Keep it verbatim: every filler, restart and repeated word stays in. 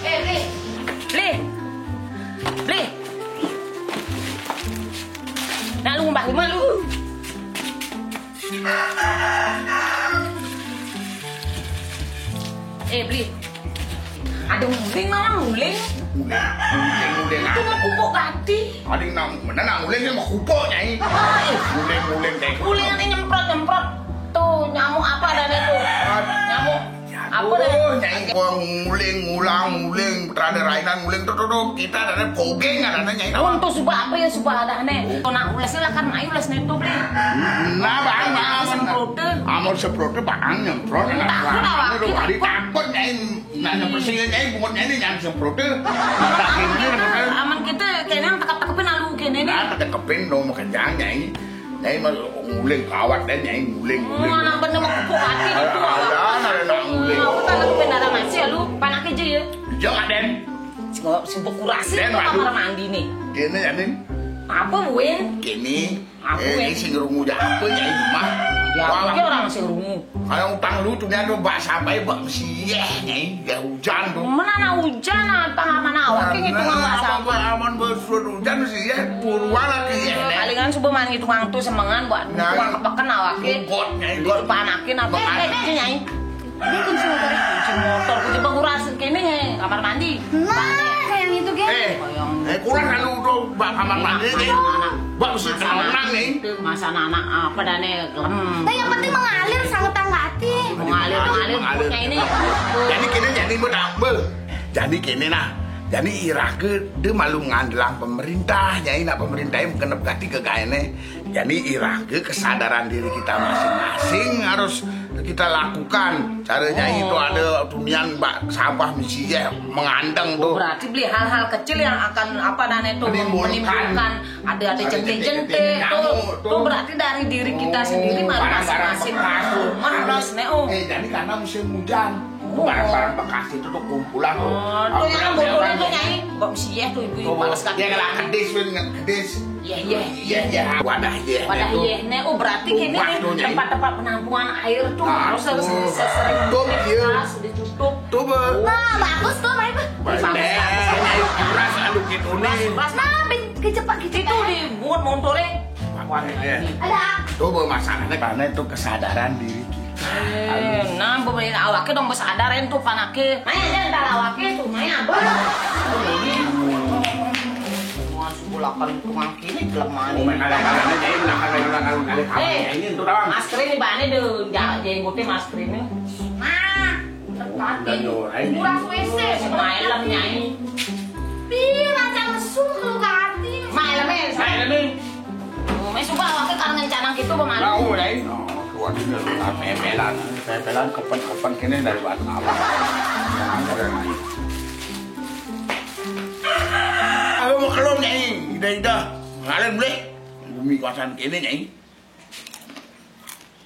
Eh, Bli. Bli. Bli. Nak lu mbah rumah lu. Eh, Bli. Ada nguling, malah nguling. Nguling, nguling, nguling. Itu mau pupuk ganti. Ada yang nak, mana nak nguling, dia mau kupuk, Nyai. Ah, eh. Nguling, nguling, Nyai. Nguling ini nyemprot, nyemprot. Tuh, nyamuk apa adanya tuh? Nyamuk. Apa dah? Aduh, Nyai, gua nguling, ngulang, nguling, terada rainan, nguling, tuh, tuh, tuh, kita ada pogeng, ada Nyai. Untung suba apa ya, suba ada nih. Kau nak ules lah kan, ayo ules nih tuh, Bli. Nah, bang, bang, amun semprote, amun semprote, bang, nyemprot. Takut awak, takut, Nyai. Nah, nyemprot sini, Nyai, bungut Nyai ini jangan semprote. Aman kita kena yang tekep-tekepin lalu kena nih. Nah, tekepin dong, makan jangan, Nyai. Nyai mah nguling kawat deh, Nyai nguling, nguling. Mana bener mau kupuk hati gitu. Ada, ada, ada nguling. Aku tak lakukan darah masih ya lu, panak aja ya. Jangan, Den. Si, si bekurasi itu kamar mandi nih. Gini ya, Nin. Apa, Win? Gini. Apa, Win? Eh, ini sing rungu aja apa, Nyai, di rumah? Ya, aku orang sing rungu. Kayak utang lu tuh, Nyai, tuh, bak sampai, bak mesiyeh, Nyai. Ya, hujan tuh. Mana anak hujan, apa mana awak gitu, nggak apa-apa, aman, bersurat hujan sih ya, buruan lagi ya. Palingan suba mani tukang tuh semengan buat tukang kepekan awak. Got, Nyai, got. Panakin apa, eh, eh, Nyai. Dia kunci motor. Kunci motor, kunci motor, kuras kene, Nyai, kamar mandi. Nah, kayak gitu, Gen. Eh, eh, kurang kalau udah bak kamar mandi, Nyai. Bak mesti tenang, Nyai. Masa anak apa dah nih, gelem. Nah, yang penting mengalir, sangat tanggati. Mengalir, mengalir, mengalir. Jadi kene jadi mau tambel. Jadi kene nah. Jadi irah ke dia malu ngandelang pemerintah, Nyai, nak pemerintah yang genep ganti ke gaene. Jadi irah ke kesadaran diri kita masing-masing harus kita lakukan. Caranya itu ada tunian bak sampah misi ya mengandeng tuh. Berarti beli hal-hal kecil yang akan apa dan itu menimbulkan ada ada jente-jente tuh. Tuh berarti dari diri kita sendiri malah masing-masing harus nih, oh. Eh, jadi karena musim hujan, barang-barang bekas itu tuh kumpulan tuh. Oh, tuh yang botol itu, Nyai. Kok mesti ya tuh ibu-ibu males kaki. Ya ngelah kedis, Win, ngelah kedis. Iya, iya. Iya, iya. Wadah iya. Wadah iya. Nih, oh berarti ini nih tempat-tempat penampungan air tuh harus harus sering ditutup. Tuh, Be. Bagus tuh, baik, Be. Bagus, bagus. Ras anu gitu nih. Nah, bin kecepak gitu. Itu dibuat motornya. Ada. Tuh, Be, masalahnya karena itu kesadaran diri kita. Eh, nah, bebein awake dong besadar entu panake. Maya aja entar awake tuh, maya abah. Ini semua sugulakan tukang kini jelema nih. Ini tuh doang. Masker ini bane deh, jenggotnya masker ini. Nah, terpakai. Kurang W C. Malam, Nyai. Pi, macam mesum lu ke hati. Malam, eh. Malam, eh. Oh, meh suka awake karena ngencanang gitu, Bang Ali. Lah, oh, lain. Oh, kuat ini lah, pepelan. Pepelan kapan-kapan kene dari batu apa? Aku mau kelom, Nyai. Ida-ida. Ngalen boleh. Bumi kuasaan kene, Nyai.